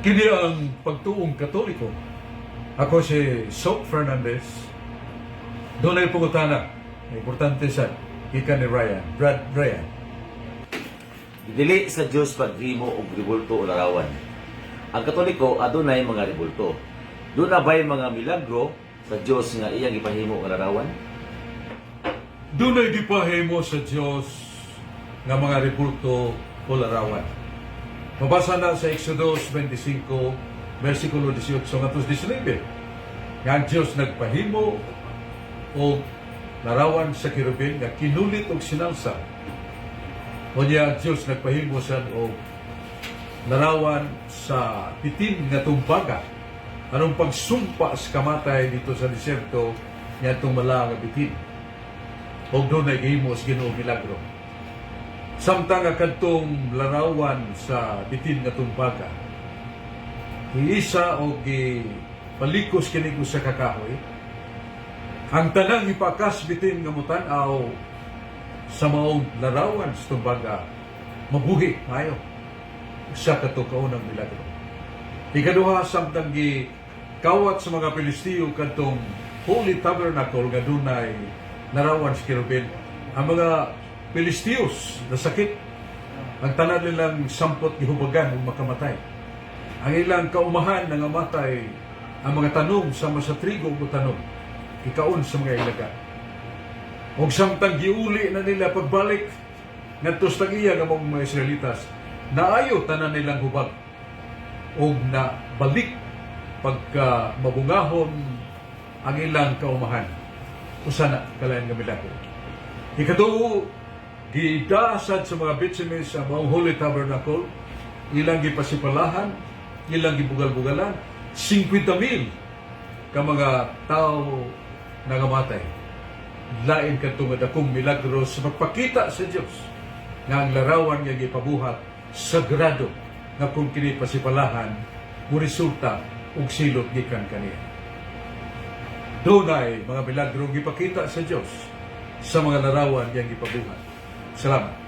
Kini ang Pagtuong Katoliko. Ako si Soap Fernandez. Dunay pangutana. Importante sa gikan ni Ryan. Brad Ryan. Dili sa Dios paghimo og rebulto o larawan. Ang Katoliko adunay mga rebulto. Duna ba'y mga milagro sa Dios nga iyang ipahimo nga larawan? Dunay gipahimo sa Dios nga mga rebulto o larawan. Mabasa na sa Exodus 25, versikulo 18 ngadto 19. Nga ang Dios nagpahimo og larawan sa kerubin nga kinulit og sinalsa. Unya ang Dios nagpahimo sad og larawan sa bitin nga tumbaga. Anong pagsumpa sa kamatay dito sa disyerto niadtong mala nga bitin. Og dunay gihimo sa Ginoo milagro. Samtang nga kadtong larawan sa bitin nga tumbaga, giisa og gipalikos kini sa kakahoy, ang tanang ipakas bitin nga mutan-aw sa maong larawan sa tumbaga, mabuhi maayo. Usa kato kaunang milagro. Ikaduha, samtang gi kawat sa mga Pilisteo kadtong Holy Tabernacle nga dunay larawan sa kerubin, ang mga Pilisteos nasakit. Ang tanan nilang sampot gihubagan ug makamatay. Ang ilang kaumahan nangamatay, ang mga tanom sama sa trigo ug tanom ikaon sa mga ilaga. Og samtang giuli na nila pagbalik ngadto sa tag-iya nga mga Israelitas, naayo tanan nilang hubag og na balik pagka mabungahon ang ilang kaumahan. Usa na kalain nga milagro. Ikatuo, gidasad sa mga Beth-Shemesh ang maong Holy Tabernacle, ilang gipasipalahan, ilang gibugal-bugalan, 50 mil ka mga tao nangamatay. Lain kadto nga dakong milagro sa pagpakita sa Dios nga ang larawan nga gipabuhat sagrado nga kung kini pasipalahan, mo resulta og silot gikan kaniya. Dunay mga milagro gipakita sa Dios sa mga larawan nga gipabuhat. Salamat.